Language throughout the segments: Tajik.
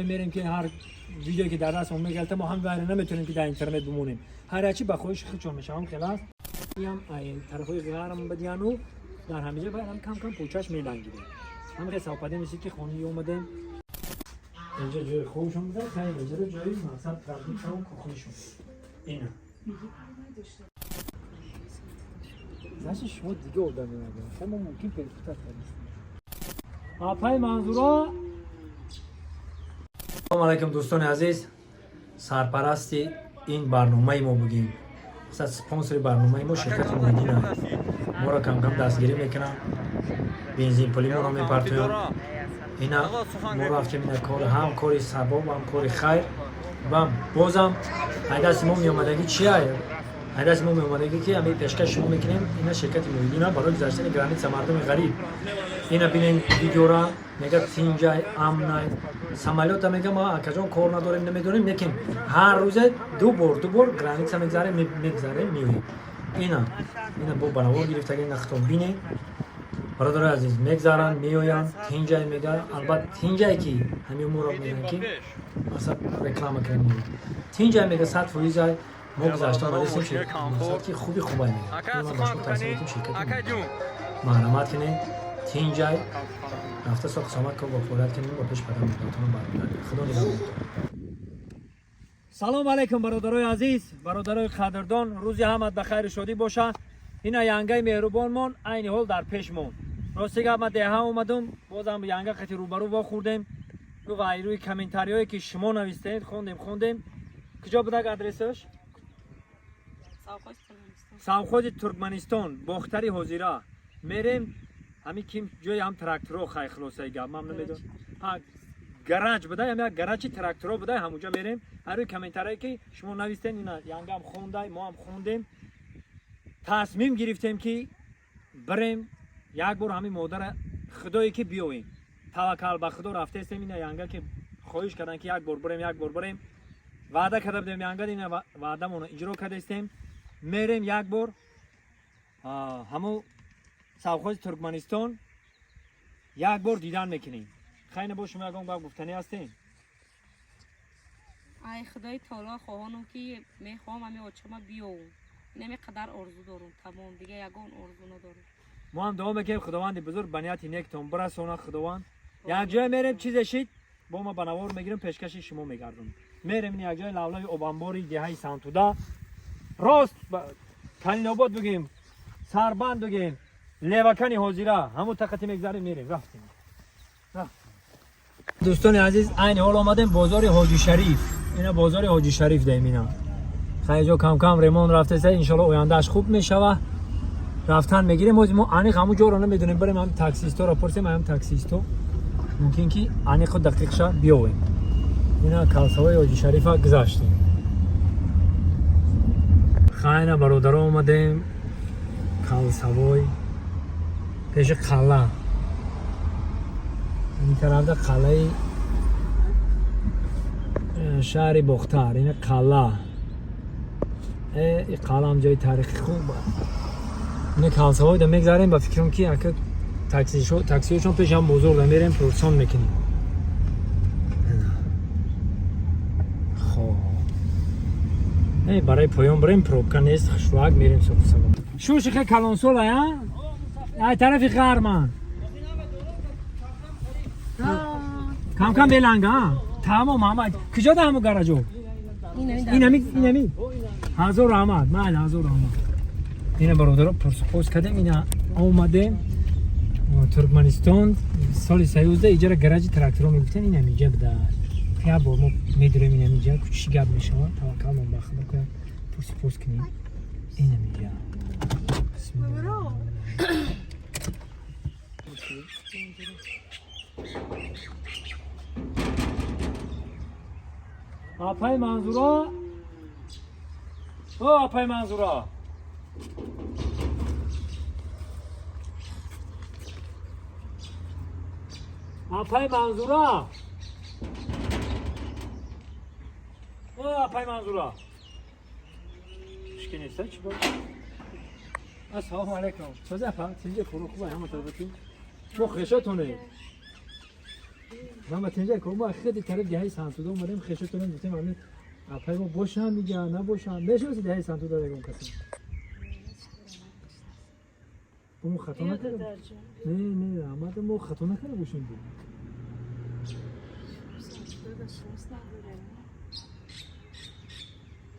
Мерем, ки ҳар видеое ки дар дастмон мегалта, мо ҳам вайра наметавонем, ки дар интернет бимонем. Ҳар якчи ба хоҳиши худшон мешавам, хел аст. Иам тарафҳои ғарм бидияну дар ҳамиҷа байрам кам кам пӯчаш мелангиде. Ҳам хел совпаде мешид, ки хонаи омадем. Инҷа ҷои хобшон буда, хай, инҷаро ҷои мақсад продуктаву кухнишон. Ина. Значит, шумо дига одам меомадем. Хай, мо мумкин перепутать кардем. Апай Манзура. Салом алайкум, дӯстони азиз. Сарпарасти ин барномаи мо бугем. Масалан, спонсори барномаи мо ширкати Муҳиддин аст. Моро кам-кам дастгирӣ мекунанд. Бензин пули моро мепартоянд. Ина мо рафтем, ина кор, ҳам кори савоб, ҳам кори хайр, ва бозам айдасти мо меомадагӣ чи ай? Айдасти мо меомадагӣ, ки ҳами пешкаш шумо мекунем. Ина ширкати Муҳиддина барои гузаштани граница мардуми ғариб. Ина бинен видеора, мега тинҷай, амнай. Самолёта мега ма акаҷон кор надорем, намедонем, лекин ҳар рӯзе ду бор, ду бор граница мегзарем, мегзарем, меоем. Ина бо баравор гирифтаги нахтон бинен. Бародарои азиз, мегзаранд, меоянд, тинҷай мега, албатта тинҷай, ки ҳамин моро мегӯянд, ки масалан реклама кунем моро. Тинҷай мега, 100%-ай мо гузашта омадастем, мақсад ки хуби хубай мега. Ма ба шумо тавсия медиҳем ширкати марҳамат кунед, тинҷай рафта соқ-самат кор бо фаъолият кунем, ба пеш падар модаратон бародар. Худо нигаҳбонтон. Салом алайкум, бародарои азиз, бародарои қадрдон, рӯзи ҳамат ба хайру шодӣ боша. Ина янгаи меҳрубонмон айни ҳол дар пешмон. Рости гап, ман деҳа омадум, бозам янга қати рӯбарӯ вохӯрдем. Гуфт, ай рӯи комментариҳое ки шумо навистед, хондем, хондем. Куҷо будак адресаш? Совхози Туркманистон, Бохтари ҳозира. Мерем, ҳамин ким ҷои ҳам тракторо, хай, хулосаи гап, ман намедонам. Ҳа, гараж буда, ям як гаражи тракторо буда, ҳамуҷа мерем. Ҳар рӯи комментарие ки шумо навистен, ина янгам хондай, мо ҳам хондем. Тасмим гирифтем, ки бирем як бор ҳамин модара худое ки биёем. Таваккал ба Худо рафтестем. Ина янга ки хоҳиш кардан, ки як бор бирем, як бор бирем. Ваъда карда будем янга, ина ваъдамонро иҷро кардастем. Мерем як бор ҳамун совхози Туркманистон як бор дидан мекунем. Хайна, бо шумо ягон гап гуфтанӣ ҳастем? Ай Худои таоло хоҳонам, ки мехоҳам ҳами очама биёвум. Инами қадар орзу дорум, тамом, дига ягон орзу надорум. Мо ҳам дуо мекунем, Худованди бузург ба нияти нектон бирасона. Худованд, якҷоя мерем, чизе шид, бо ма ба навор мегирем, пешкаши шумо мегардонем. Мерем ин якҷоя лавлави обамбори деҳаи Сантуда, рост Калинобод бигем, Сарбанд бигем, Левакани ҳозира, ҳамун тақати мегзарем, мерем, рафтем. Дӯстони азиз, айни ҳол омадем бозори Ҳоҷи Шариф. Ина бозори Ҳоҷи Шариф даем. Ина хайҷо кам-кам ремонт рафтеса, иншоалло ояндааш хуб мешава. Рафтан мегирем. Ҳозир мо аниқ ҳамун ҷоро намедонем, барем ҳам таксисторо пурсем, ҳам таксисто мумкин ки аниқу дақиқша биёвем. Ина калсавои Ҳоҷи Шарифа гузаштем. Хайна, бародаро, омадем калсавой, пеши қалъа. Ин тарафда қалъаи шаҳри Бохтар. Ина қалъа, ин қалъа ҳам ҷои таърихи хуб. Ина калсавойда мегзарем. Ба фикрам, ки ака таксиҳошон пеш ҳам бозор да мерем, пурсон мекунем. Хоб, барои поён бирем, пробка нест, хушвак мерем, соқсалом. Шуши калонсола ай тарафи ғарман кам-кам беланга тамом. Ҳама куҷо да ҳаму гаражо? Инами, инами. Ҳазор раҳмат, майли, ҳазор раҳмат. Ина, бародаро, пурсупос кардем, ина омадем Туркманистон. Соли союзда иҷара гаражи тракторо мегуфтан, ин ҳамиҷа буда. Як бор мо медурем ин ҳамиҷа, кучи гап мешавад. Таваккал мо ба Худо кунем, пурсупос кунем. Ин ҳамиҷа. Бисмиллоҳ. Апай Манзура, о апай Манзура, апай Манзура, о апай Манзура, ҳички неста, чӣ бо? Ассалому алайкум, сози апа, тинҷи, хуру хуба, ҳама тарафатун. Шумо хешатоне? Ман тинҷа ко мо хеле тараф деҳаи Сантуда омадем, хешотонам гуфтем ҳамин апай мо бошам мига набошам. Мешноси деҳаи Сантуда ягон касе? Бо мо хато накардем? Не, не, раҳмат, мо хато накарда бошем бу.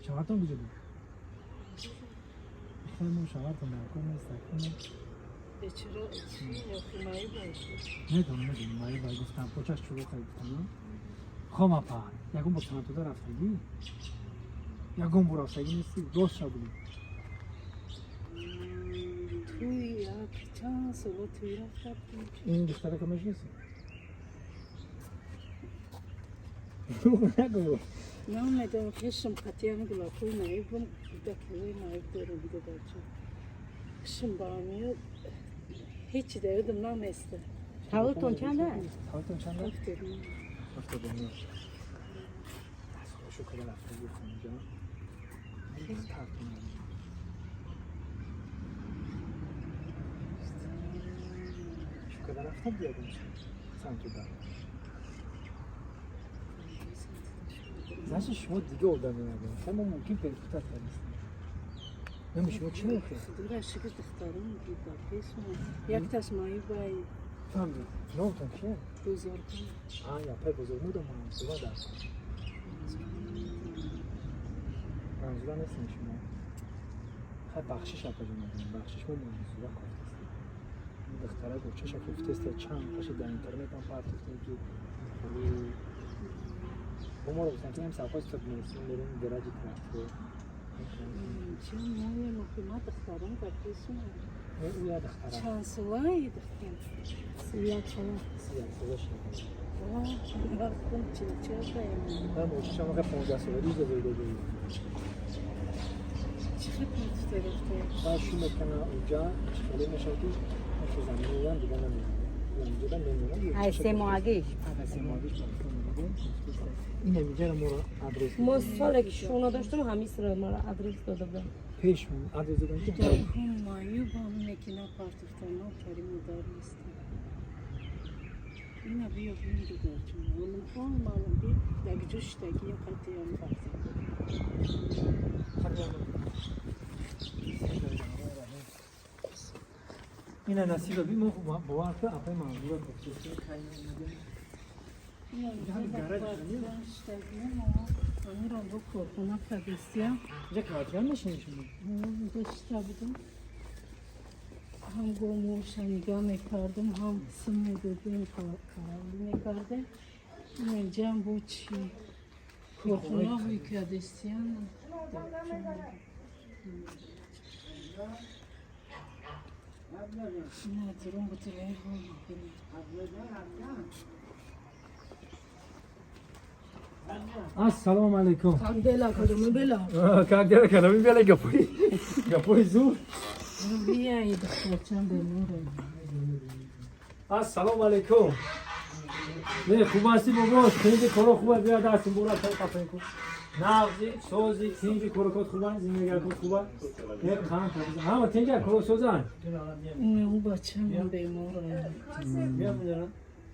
Шавҳартон куҷо буд? Хеле мо шавҳартон дар кор нест, акнун. Медонам, медонам, маъюб ай гуфтам, почаш чулоқ ай гуфтам. Хом апа, ягон бор Сантуда рафтагӣ? Ягон бор рафтагӣ нестӣ? Рост ша буд. Ин духтарака мешиносӣ? Дурӯғ нагӯ. Намедонам, хешам қатъиян гулакҳои наибам, кӯдакҳои наиб дорам, додарҷон. Хешам ба миёд ҳечи дар ёдам наместа. Таваллудтон чанд аст? Таваллудтон чанд аст? 79. 79. Дастхошу када рафтагӣ хонҷа. Духтартон. Шу када рафта буд ягон чиз? Сантуда. Значит, шумо дига одаме набудем. Хай мо мумкин перепутать кардем. Нами шумо чӣ мехоҳед? Худора шукр, духтарам ба пешам. Якташ маибай. Фаҳмидем. Номтон чист? Бузургон. А, япай бузург мудам Манзура дар. Манзура нестем шумо. Хай бахшиш апаҷон мекунем. Бахшиш, мо Манзура кофтастем. Ин духтара гӯчаша кофтаст, чанд қаши дар интернет ҳам партофтем ки бо моро гуфтан ки ҳам савхоз то бинесем берем гараҷи трактор. Чӣ моем, ма духтарам ба пешам. Ӯ я духтара. Чанд солаи духтарам? 31 сола. 31 сола шуд. Вақтам 44 даем. Ман мӯчишам ка 15 солагӣ зоида ҷои. Чӣ хидмат рафта? Баъд шу мекана уҷа хеле мешавад ки заминиям дига намемонад. Инҷода мемонад. Ай се моҳагиш. Ай се моҳагиш. Ин ҳаминҷаро моро адрес. Мо соле ки шуна доштам, ҳамин сира маро адрес дода будам. Пеш адрес додам ки Маъюбам мекина партофтано пари модар нестам. Ина биё бин, дударҷон. Ҳолам ҳол маълум би як ҷо шиштагием қатъиям фарзанд. Ина насиба би мо бовар кун апай Манзура гуфтем кай омадем. Амирам бо корхона кардестиям. Инҷа квартира мешинед шумо? Инҷа шита будам. Ҳам гомоша нигаҳ мекардам, ҳам сим медодем, каравлӣ мекардем. Инҷам бо чи корхона ҳои кардестиям. Надорум бутилаи ҳол бинед. Ассалому алайкум. Как дела, кадоми бела? Как дела, кадоми бела, гапои гапои зур. Биёи, духтарчам беморам. Ассалому алайкум. Не, хуб ҳастӣ бобо? Тинҷи коро хуб аст? Биё дастим бура қафин кун. Нағзи, сози, тинҷи корокот хубанд, зиндагиакот хуба? Не, қанд ҳама тинҷа коро созанд. Не, ӯ бачам беморам.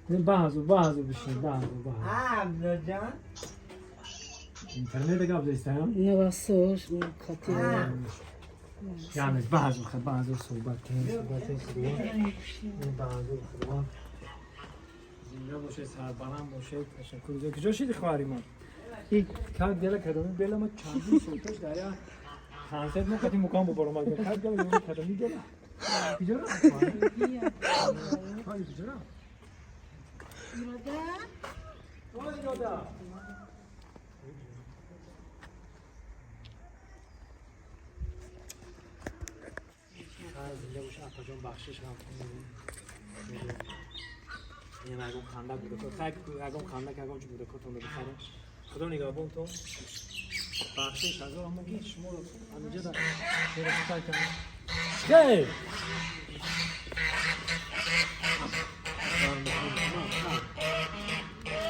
Не, баҳазу, баҳазу бишин, баҳазу, баҳазу. Интернет гап застам? Навасош қатъиян. Яъне баҳазу, баҳазу суҳбат кунем, суҳбат кунем. Баҳазу худованд. Зинда бошед, сарбаланд бошед. Ташаккур. Куҷо шиди хоҳари ман? И как дела кадоми бела ма чандин сол пеш дар як консерт мо қати мукам бобаромад. Как дела кадоми бела? Куҷо рафт? Куҷо рафт? Ирода? Ой, Ирода! Зинда боша апаҷон, бахшиш ҳам. Ин ягон ханда буда. Хай ягон ханда ягон чӣ буда котон бихарем. Худо нигаҳбонтон. Бахшиш ҳазор ҳамон ки шуморо ҳаминҷа дар кардам. Хейр!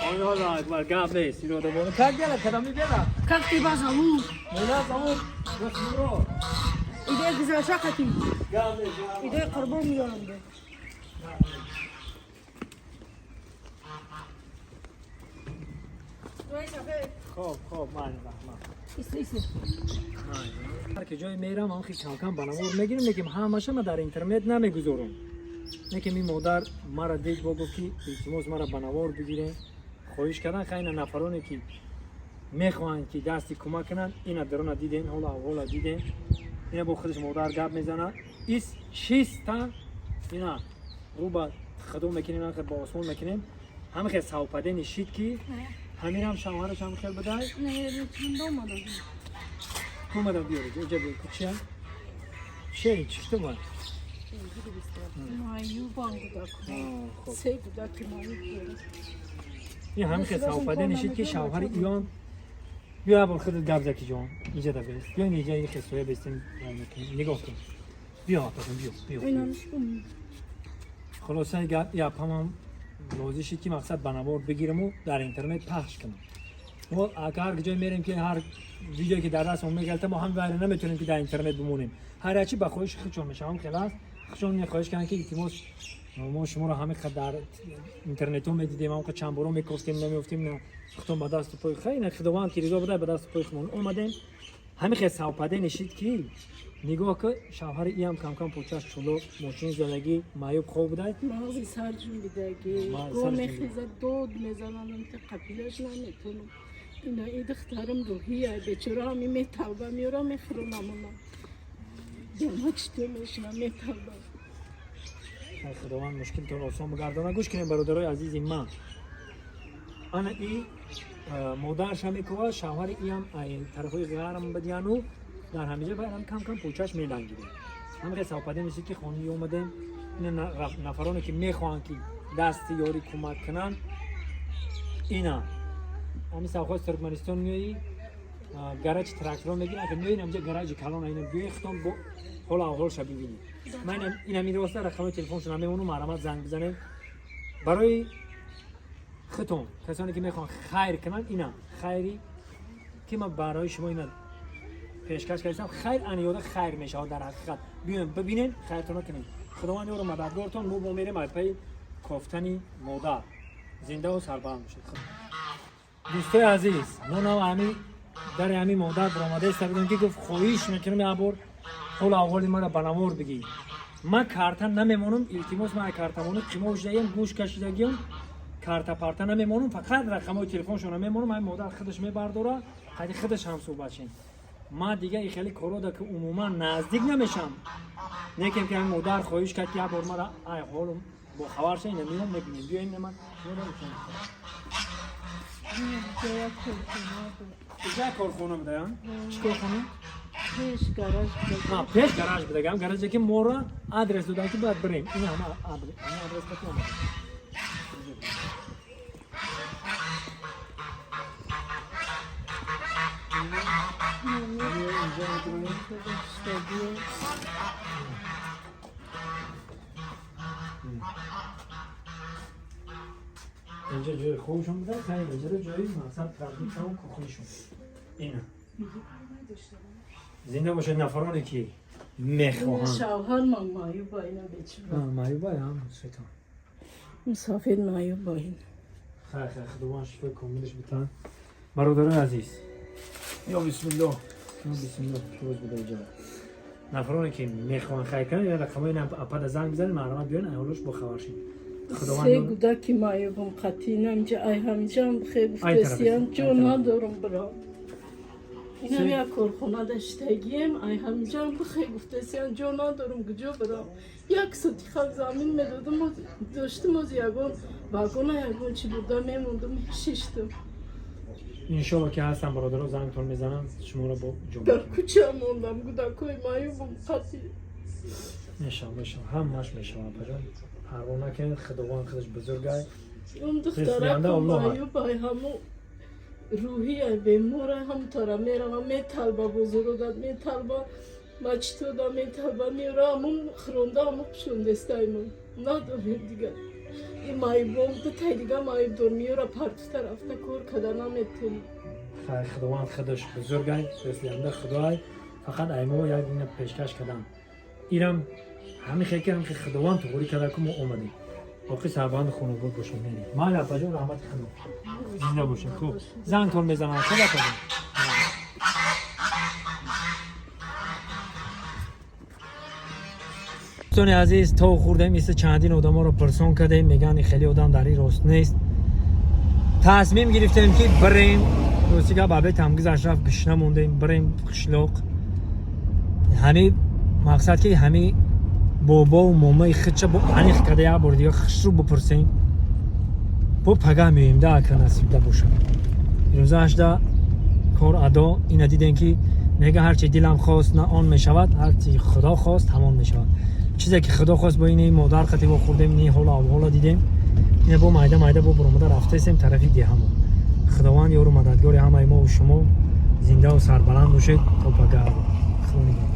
Аллоҳу акбар, гап нест. Ирода бону. Как дела, кадами бела? Как тебя зовут? Меня зовут Гашмуро. Иде гузаша қати. Гап нест. Иде қурбон меёрам. Хоб, хоб, ман раҳмат. Ҳар ки ҷое мерам, ҳам хел кам-кам ба навор мегирам, лекин ҳамаша ма дар интернет намегузорам. Лекин ин модар мара дид, бо гуфт, ки илтимос, мара ба навор бигирем. Хоҳиш кардан. Хайна, нафароне ки мехоҳанд, ки дасти кӯмак кунанд, ина дарона дидем, ҳоло аввала дидем. Ина бо худаш модар гап мезанад. Ис чиста ина рӯ ба худо мекунем, ҳам хел ба осмон мекунем. Ҳама хел совпадение шид, ки ҳаминам шавҳараш ҳам хел будай. Кумада биёред, оҷа биёр, кучия. Чия, чӣ ту ба? Маъюбам гудаку. Хоб. Се гудаки маъюб дорам. Ин ҳамин хел совпадение шид, ки шавҳари иён. Биё, абор худат гап заки, ҷон. Иҷа да бест. Биё, иҷа ин хел соя бестем, нигоҳ кун. Биё, апаҷон, биё, биё. Хулосаи гап, япамам розӣ шид, ки мақсад ба навор бигираму дар интернет пахш кунам. Мо агар ҳар ҷое мерем, ки ҳар видеое ки дар дастмон мегалта, мо ҳам вайра наметавонем, ки дар интернет бимонем. Ҳар якчи ба хоҳиши худшон мешавам, хел аст. Худшон хоҳиш карданд, ки илтимос, мо шуморо ҳамин қадр дар интернетҳо медидем, ҳам чанд боро мекофтем, намеёфтем, на худтон ба дасту пои хай, на худованд ки ризо будай, ба дасту пои худмон омадем. Ҳамин хел совпадение шид, ки нигоҳ ки шавҳари иам кам-кам почаш чуло, мошини задагӣ, маъюб, хоб будай. Мағзи сар ҷунбидаги. Мағзи Го сар мехеза, дод мезанам, та қапилаш наметонам. Ина и духтарам рӯҳия бечора, ҳами металба, меёра, мехӯронамона. Дома чито мешина, металба. Ай, худованд мушкилтон осон бигардона. Гӯш кунем, бародарои азизи ман, ана и модарша мекова, шавҳари иам ай тарафҳои ғарм бидияну дар ҳамиҷа байрам кам-кам почаш мелангидем. Ҳамин хел совпадение мешид, ки хонаи омадем. Ина нафароне ки мехоҳанд, ки дасти ёрӣ кӯмак кунанд, ина ҳамин совхози Туркманистон меоӣ, гаражи тракторо мегирӣ, агар меои, ҳамҷа гаражи калон, ина биёи, худтон бо ҳолу аҳволша бибинед. Ман ина мироста рақами телефоншона мемонам, марҳамат, занг бизанед. Барои худтон, касоне ки мехоҳанд хайр кунанд, ина хайри ки ман барои шумо ина пешкаш кардам, хайр аниёда хайр мешавад. Дар ҳақиқат биёем, бибинед, хайртона кунед. Худованд ёру мададгортон. Мо бо мерем ай пайи кофтани модар. Зиндаву сарбаланд бошед. Дӯстои азиз, мо нав ҳами дари ҳами модар баромада иста будем, ки гуфт: «Хоҳиш мекунам, як бор ҳолу аҳволи маро ба навор бигӣ. Ман карта намемонам, илтимос, ман картамони қимор шудагиам, гӯш кашидагиам, карта парта намемонам, фақат рақамҳои телефоншона мемонам. Ҳами модар худаш мебардора, қайди худаш ҳам суҳбат шем. Ман дига и хеле корода ки умуман наздик намешам, некем ки ҳами модар хоҳиш кард, ки як бор мара ай ҳолум бохабар ша. Ина меом, мебинем. Биёем, ман». Як корхона буд. Як корхона будаям? Чӣ корхона? Пеш гараж А, буд. Пеш гараж будагам, гараже ки моро адрес додан, ки бояд бирем. Ина ҳама адрес, ҳама адрес кати омадем. Инҷо метавонем. Штабиё. Инҷо ҷои хобшон буда, хай, инҷо ҷои мақсад трафикаву кухнишон. Ина. Зинда бошед нафароне ки мехоҳанд. Шавҳар ман маъюба, ина бечора. Маъюба ам светон. Мусофир маъюба ин. Хай, хай, худованд шифои комилаш битан. Бародарони азиз, Ё бисмиллоҳ. Ё бисмиллоҳ, рӯз буда иҷо. Нафароне ки мехоҳанд хайр кунанд, ина рақамҳои ина апада занг бизанед, марҳамат, биён, аҳволош бохабар шед. Худованд Се гудаки маъюбам қатӣ, инамҷа ай ҳамҷам хе Ай гуфтасиям, тараф, ҷо ай тараф. надорам бирам. Инам як корхона даштагием, ай ҳамҷам хе гуфтасиям, ҷо надорам, куҷо бирам. Як сотиха замин медодам, доштам, оз ягон вагона, ягон чи бурда мемондам, мешиштам. Иншолло ки ҳастам, бародаро, зангтон мезанам, шуморо бо ҷо Дар кӯча мондам, гудакҳои маъюбам қатӣ. Мешавам, мешавам, ҳамаш мешавам, апаҷон, парво накунед, худованд худаш бузургай. Он Рисиянда духтаракам Аллоҳ. маъюбай, ҳамо рӯҳияй беморай, ҳам тара мерава, металба, бозородат металба, мачтода металба, меёра, ҳамон хӯронда, ҳамо пӯшондестаймон, надорем дигар. Ин маъюбом дутай дига маъюб дор, меёра, партута рафта кор када наметонам. Хай, худованд худаш бузургай, рисиянда худоай. Фақат ай мо як ина пешкаш кардам, ирам ҳамин хел ки ҳамин хел худованд туғурӣ карда, ки мо омадем. Боқӣ сарбаланду хонобод бошед. Мерем. Майли, апаҷон, раҳмати Худо, зинда бошед. Хуб, зангтон мезанам. Хуб, апаҷон. Дӯстони азиз, то хӯрдем, иста чандин одаморо пурсон кардем, мегӯянд хеле одам дар ин рост нест. Тасмим гирифтем, ки бирем. Рости гап, обед ам гузашт, рафт, гушна мондем. Бирем қишлоқ. Ҳами мақсад, ки ҳами бобову момаи худша бо аниқ карда, як бори дига хушрӯ бипурсем. Бо пага меоем да, ака насибда бошад. Ирӯзаашда кор адо. Ина дидем, ки мега: ҳарчи дилам хост, на он мешавад, ҳарчи Худо хост, ҳамон мешавад. Чизе ки Худо хост. Бо ини модар қати вохӯрдем, ини ҳолу авҳоло дидем. Ина бо майда майда бо буромада рафтаистем тарафи деҳамон. Худованд ёру мададгори ҳамаи мо шумо. Зиндаву сарбаланд бошед. То пага, Худо нигаҳбон.